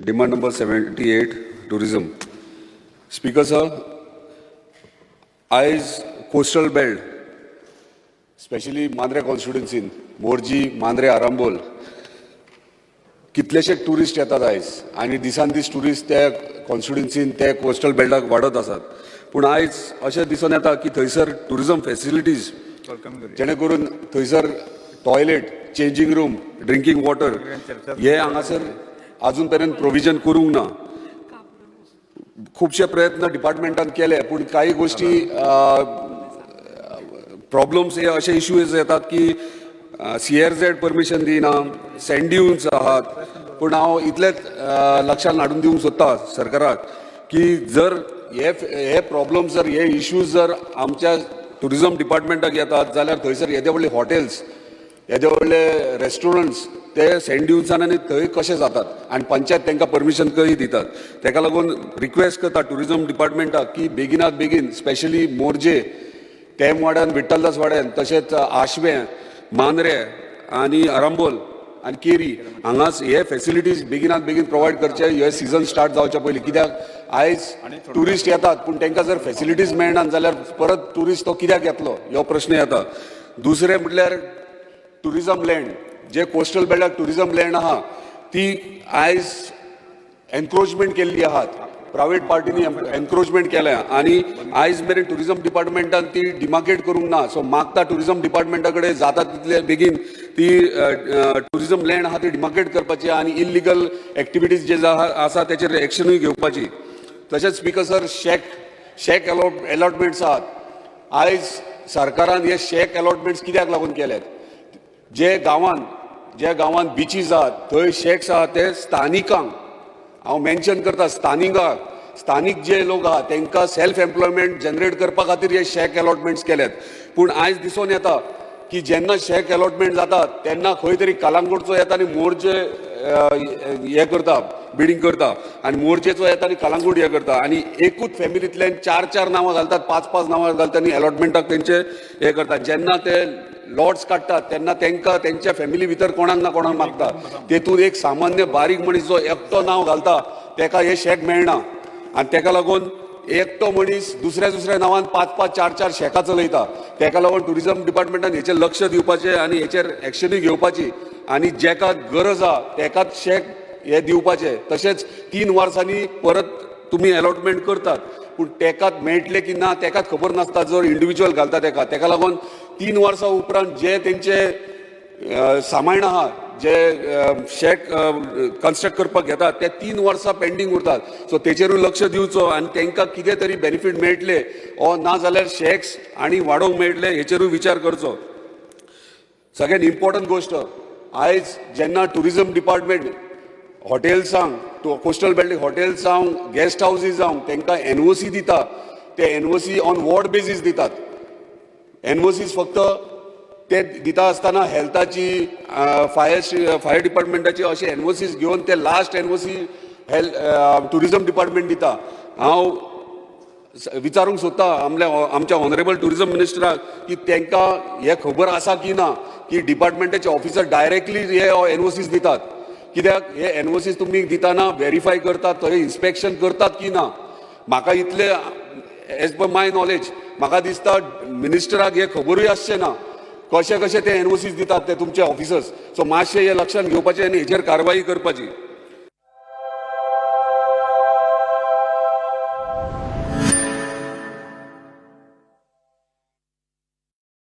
Demand number 78, tourism. Speaker sir, आयज coastal belt, specially Mandrem कॉन्स्टिट्युन्सीन, मोरजी, मांद्रे, आरांबोल, कितलेशे ट्युरिस्ट येतात आयज आनी दिसान दीस ट्युरिस्ट त्या कॉन्स्टिट्युन्सीन, त्या कोस्टल बेल्टाक वाडत आसात. पूण आयज अशें दिसून येता की थंयसर ट्युरिजम फॅसिलिटीज, जेणे करून थंयसर toilet, changing room, drinking water हे हांगासर अजून पर्यंत प्रोविजन करूंक ना. खुबशे प्रयत्न डिपार्टमेंटान केले, पूण काही गोष्टी, प्रॉब्लम्स हे अशे इश्यूज येतात की सीआरझेड परमिशन दिना, सँड ड्युन्स आहात. पूण हांव इतलेंच लक्षात हाडून दिवंक सोदता सरकाराक की जर हे हे प्रॉब्लम्स, जर हे इश्यूज जर आमच्या ट्युरिजम डिपार्टमेंटाक येतात जाल्यार थंयसर येदे व्हडले हॉटेल्स, येदे व्हडले रेस्टॉरंट्स ते सँड ड्युन्सान आनी थंय कशे जातात आनी पंचायत तांकां परमिशन कशी दितात? ताका लागून रिक्वेस्ट करता ट्युरिजम डिपार्टमेंटाक की बेगिनात बेगीन स्पेशली मोरजे, तेम वाड्यान, विठ्ठलदास वाड्यान, तशेंच आशवें, मांद्रे आनी आरांबोल आनी केरी हांगा हे फेसिलिटीज बेगिनात बेगीन प्रोवायड करचे, हे सिजन स्टार्ट जावच्या पयलीं. कित्याक आयज ट्युरिस्ट येतात, पूण तांकां जर फेसिलिटीज मेळना जाल्यार परत ट्युरिस्ट तो कित्याक येतलो हो प्रश्न येता. दुसरें म्हटल्यार ट्युरिजम लँड, जे कोस्टल बेल्टाक ट्युरिजम लँड आहा ती आयज एन्क्रोचमेंट केल्ली आहात. प्रायवेट पार्टीनी एन्क्रोचमेंट केल्या आनी आयज मेरेन ट्युरिजम डिपार्टमेंटान ती डिमार्केट करूंक ना. सो मागता ट्युरिजम डिपार्टमेंटा कडेन जाता तितले बेगीन ती ट्युरिजम लँड आहा ती डिमार्केट करपाची आनी इलिगल एक्टिविटीज जे आसा तेचेर एक्शनूय घेवपाची. तशेंच स्पिकर सर, शॅक अलॉटमेंट्स आहात. आयज सरकारान हे शॅक अलॉटमेंट्स कित्याक लागून केल्यात? जे गांवांत बिचीस आहात थंय शॅक्स आहात, ते स्थानिकांक, हांव मेन्शन करता स्थानिकांक, स्थानीक जे लोक आहा तांकां सेल्फ एम्प्लॉयमेंट जनरेट करपा खातीर हे शॅक अलॉटमेंट्स केल्यात. पूण आयज दिसून येता की जेन्ना शॅक अलॉटमेंट जाता तेन्ना खंय तरी कलांगूटचो येता आनी मोरजे हे करता, बिडींग करता आनी मोरजेचो येता आनी कलांगूट हे करता आनी एकूच फॅमिलींतल्यान चार चार नांवां घालतात, पांच पांच नांवां घालतात आनी अलॉटमेंटाक तेंचे हे करतात. जेन्ना ते लॉट्स काडटात तेन्ना तांकां तेंच्या फॅमिली भितर कोणाक ना कोणाक मागता. तेतून एक सामान्य बारीक मनीस जो एकटो नांव घालता तेका हे शॅक मेळना आनी तेका लागून एकटो मनीस दुसऱ्या दुसऱ्या नांवान पांच पांच, चार चार शॅकां चलयता. तेका लागून ट्युरिजम डिपार्टमेंटान हेचेर लक्ष दिवपाचें आनी हेचेर एक्शनूय घेवपाची आनी जेका गरज आहा तेकाच शॅक हे दिवपाचे. तशेंच 3 वर्सांनी परत तुमी अलॉटमेंट करतात, पूण तेकाच मेळटले की ना तेकाच खबर नासता, जर इंडिविज्युअल घालता तेका. तेका लागून 3 वर्सां उपरांत जे तेंचे सामान आहा, जे शॅक कन्स्ट्रक्ट करपाक घेतात, ते 3 वर्सां पेंडींग उरतात. सो तेचेरूय लक्ष दिवचो आनी तांकां कितें तरी बेनिफीट मेळटले ओ ना जाल्यार शॅक्स आनी वाडोवंक मेळटले हेचेरूय विचार करचो. सगळ्यात इम्पॉर्टंट गोश्ट, आयज जेन्ना ट्युरिजम डिपार्टमेंट हॉटेल्सांक, कोस्टल बेल्ट हॉटेल्स जावं, गेस्ट हावजीस जावं, तांकां एनओसी दिता, ते एनओसी ऑन what basis दितात? एनओसीज फक्त ते दिता आसतना हेल्थाची, फायर फायर डिपार्टमेंटाची अशे एनओसीज घेवन ते last NOC health tourism department दिता. हांव विचारूंक सोदता आमच्या ऑनरेबल ट्युरिजम मिनिस्टराक की तांकां हें खबर आसा की ना की डिपार्टमेंटाचे ऑफिसर डायरेक्टली हे एनओसीज दितात? कित्याक हे एनओसीज तुमी दिताना व्हेरीफाय करतात, थंय इन्स्पेक्शन करतात की ना? म्हाका इतले, एज पर माय नॉलेज, म्हाका दिसता मिनिस्टराक हें खबरूय आसचें ना, कशे कशे ते एनओसीज दितात ते तुमचे ऑफिसर्स. सो मातशें हें लक्षात घेवपाचें आनी हेचेर कारवाई करपाची.